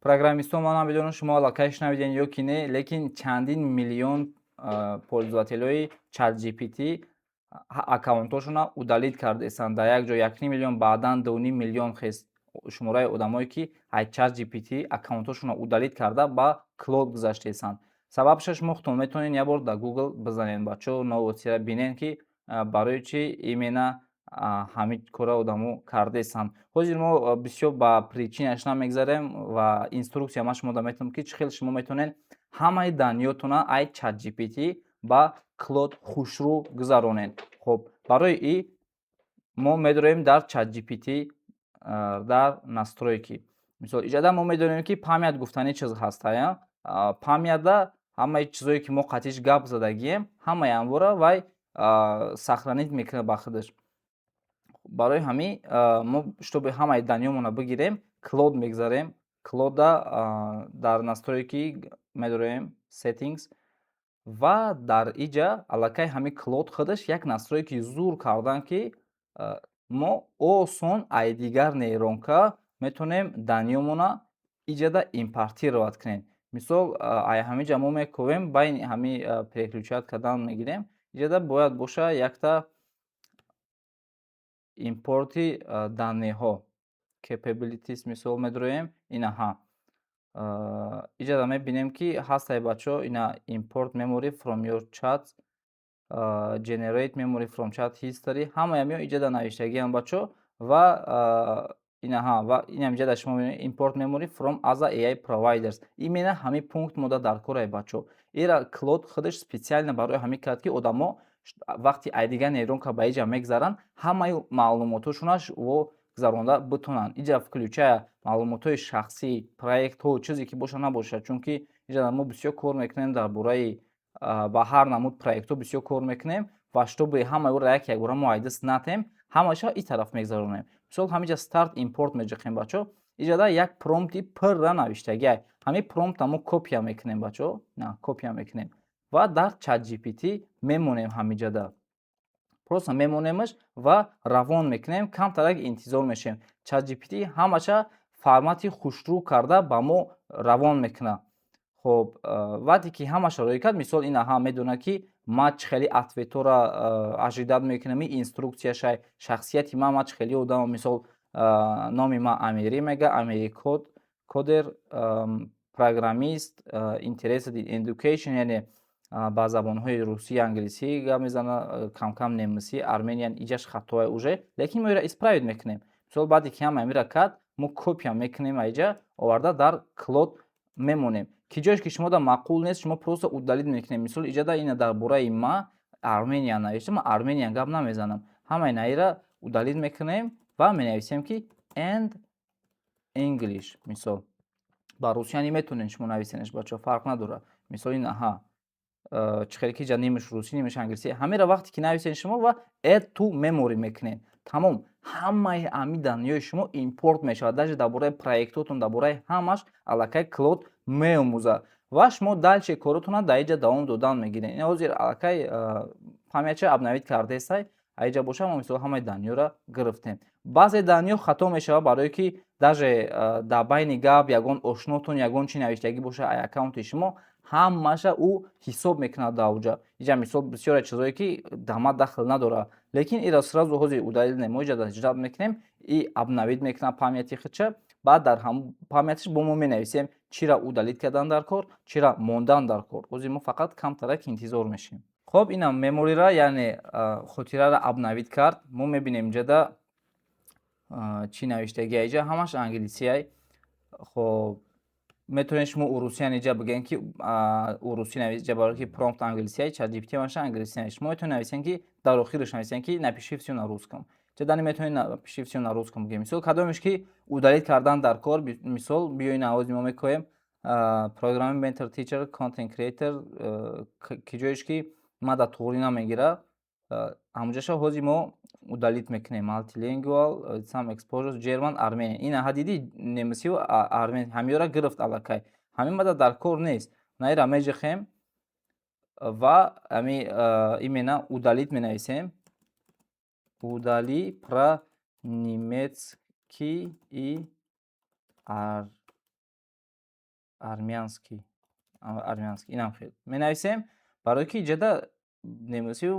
Программистон, ман намедонам, шумо аллакай шунавидем ё ки не, лекин чандин миллион пользователои ChatGPT аккаунтҳошонро удалить кардестанд. Дар як ҷо 1,5 миллион, баъдан 2,5 миллион хест шумораи одамое, ки ай ChatGPT аккаунтҳошонро удалить карда, ба Claude гузаштаестанд. Сабабша шумо худтон метавонед як бор дар Google бизанед, бачаҳо, новостира бинед, ки барои чи именно ҳамин кора одамо кардаестанд. Ҳозир мо бисёр ба причинаш намегзарем ва инструксия ман шумо метавонам, ки чӣ хел шумо метавонед ҳамаи данныетона ай ChatGPT ба Claude хушрӯ гузаронед. Хоб, барои и мо медорем дар ChatGPT дар настройки. Мисол, иҷода мо медонем, ки память гуфтани чиз ҳастая. Памятда ҳамаи чизое, ки мо қатиш гап задагием, ҳамаи анвора вай сохранить мекунад ба худаш. Барои ҳамин мо, чтобы ҳамаи данныемонро бигирем, Claude мегзарем. Claude дар настройки медорем, settings, ва дар иҷа аллакай ҳамин Claude худаш як настройки зур кардан, ки мо осон ай дигар нейронка метавонем данныемона иҷада импортировать кунем. Мисол, ай ҳамин ҷа мо мекӯвем, байни ҳамин переключать кардан мегирем. Иҷада бояд боша якта импорти данныеҳо, capabilities. Мисол, медроем, инаҳа, иҷада мебинем, ки ҳастай, бачаҳо, ина import memory from your chat, generate memory from chat history, ҳамаи ҳамиҳо иҷада навиштагианд, бачаҳо. Ва инаҳа, ва инам иҷада шумо мебинед, import memory from other AI providers. Именно ҳамин пункт мода дар корае, бачаҳо. Ира Claude худаш специально барои ҳамин кард, ки одамо вақти ай дигар нейронка ба иҷа мегзаранд, ҳамаи маълумотҳошонаш во гузаронда битонанд. Иҷа включая маълумотҳои шахсӣ, проектҳо, чизе ки боша набошад, чунки иҷа мо бисёр кор мекунем дар бораи ба ҳар намуд проектҳо бисёр кор мекунем ва чтобы ҳамаи ӯро як якбора мо айдис натем, ҳамаша ин тараф мегзаронем. Мисол, ҳамиҷа start import меҷиқем, бачаҳо. Иҷада як промпти пурра навиштагиай. Ҳамин промпта мо копия мекунем, бачаҳо, на копия мекунем ва дар ChatGPT мемонем. Ҳамиҷада просто мемонемаш ва равон мекунем. Камтарак интизор мешавем, ChatGPT ҳамаша формати хушрӯ карда ба мо равон мекунад. Хоб, вақте ки ҳамаша роӣ кард, мисол, ина ҳам медонад, ки ман чӣ хеле ответҳоро ожидать мекунам. Ин инструксияшай, шахсияти ман, ман чӣ хеле одамам. Мисол, номи ман Амирӣ мега, Амири код, coder, программист, interested in education, яъне ба забонҳои русӣ, англисӣ гап мезанад, камкам немисӣ, Armenian. Иҷаш хатоа уже, лекин мо иро исправить мекунем. Мисол, баъде ки ҳама амира кард, мо копия мекунем, аиҷа оварда дар Claude мемонем. Ки ҷоеш ки шумода маъқул нест, шумо просто удалить мекунем. Мисол, иҷада ина дар бораи ма Армения навишта, ман Armenian гап намезанам. Ҳамаи наира удалить мекунем ва менависем, ки and English. Мисол, ба русияни метавонед шумо нависенеш, бачаҳо, фарқ надорад. Мисол, ин аҳа, чӣ хеле ки ҷа нимаш русӣ, нимаш англисӣ. Ҳамеро вақте ки нависед шумо ва add to memory мекунед, тамом, ҳамаи ҳами данныеҳои шумо импорт мешавад. Даже дар бораи проектотон, дар бораи ҳамаш аллакай Claude меомӯзад ва шумо дальше коротонро дар иҷа давом додан мегиред. Ин ҳозир аллакай памятша обновить кардаестай. Аиҷа боша, мо, мисол, ҳамаи данныеҳоро гирифтем. Баъзе данныеҳо хато мешавад, барое ки даже дар байни гап ягон ошнотон ягон чи навиштагӣ боша ай аккаунти шумо, ҳамаша ӯ ҳисоб мекунад дар оҷа. Иҷа, мисол, бисёре чизое, ки дама дахл надорад, лекин ира сразу ҳозир удалить не, мо иҷа ждать мекунем и обновить мекунад памяти худша. Баъд дар ҳам памятиш бо мо менависем, чира удалить кардан дар кор, чира мондан дар кор. Ҳозир мо фақат камтарак интизор мешавем. Хоб, инам memoryра, яъне хотираро обновить кард. Мо мебинем, инҷада чӣ навиштагия. Иҷа ҳамаш англисиай. Хоб, метавонед шумо урусиян иҷа бигӯем, ки урусӣ навис иҷа, барое ки промпт англисиай, ChatGPT маша англисӣ навис. Шумо метавонед нависем, ки дар охираш нависем, ки напиши всё на русском. Ҷа метавонед напиши всё на русском бигӯем. Мисол, кадомеш ки удалить кардан дар кор, мисол, биёин, авози мо мекоҳем programming, mentor, teacher, content creator, ки ҷоеш ки ма дар туғрӣ намегира, ҳамуҷаша ҳозир мо удалить мекунем. Multilingual, some exposure, German, Armenian. Ина ҳа, диди, немисию армен ҳамиёра гирифт аллакай. Ҳамин мада дар кор нест. Наира меҷихем ва ами именно удалить менависем, удали про немецкий и Армянский, армянский, инам хел менависем, барое ки иҷода немисию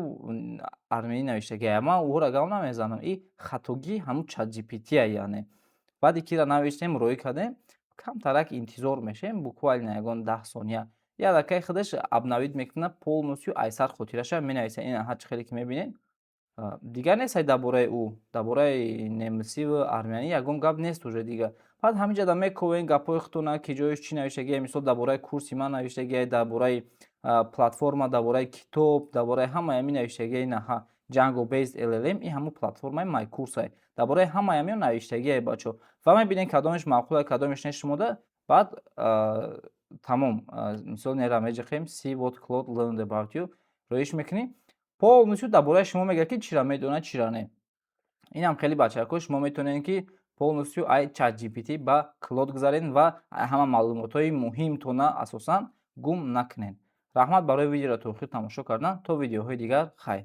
армянӣ навиштагия. Ман ӯҳоро гап намезанам, и хатогӣ ҳамун ChatGPT-я. Яъне баъде ки ира навиштем, роӣ кардем, камтарак интизор мешавем, буквально ягон 10 сония, аллакай худаш обновить мекунад полностью, айсар хотираша менависад. Ина ҳарчи хеле ки мебинед, дигар нестай дар бораи ӯ, дар бораи немисиву армянӣ ягон гап нест уже дигар. Баъд ҳаминҷода мековем гапҳои худтона, ки ҷояш чӣ навиштагия. Мисол, дар бораи курси ман навиштагия, дар бораи платформа, дар бораи китоб, дар бораи ҳамаи ҳамин навиштагия. Инаҳа, Django Based LLM, ин ҳамун платформаи MyCourse. Дар бораи ҳамаи ҳамин навиштагие, бачаҳо, ва мебинем, кадомеш маъқул, кадомеш не шумода. Баъд тамом, мисол, нера меҷиқем, "See what Claude learned about you" роиш мекунем, полностью дар бораи шумо мегӯяд, ки чира медонад, чира не. Инам хеле, бачаҳако, шумо метавонед, ки полностью ай ChatGPT ба Claude гузаред ва ҳама маълумотҳои муҳимтона асосан гум накунед. Раҳмат барои видеоро то охир тамошо кардан. То видеоҳои дигар, хайр.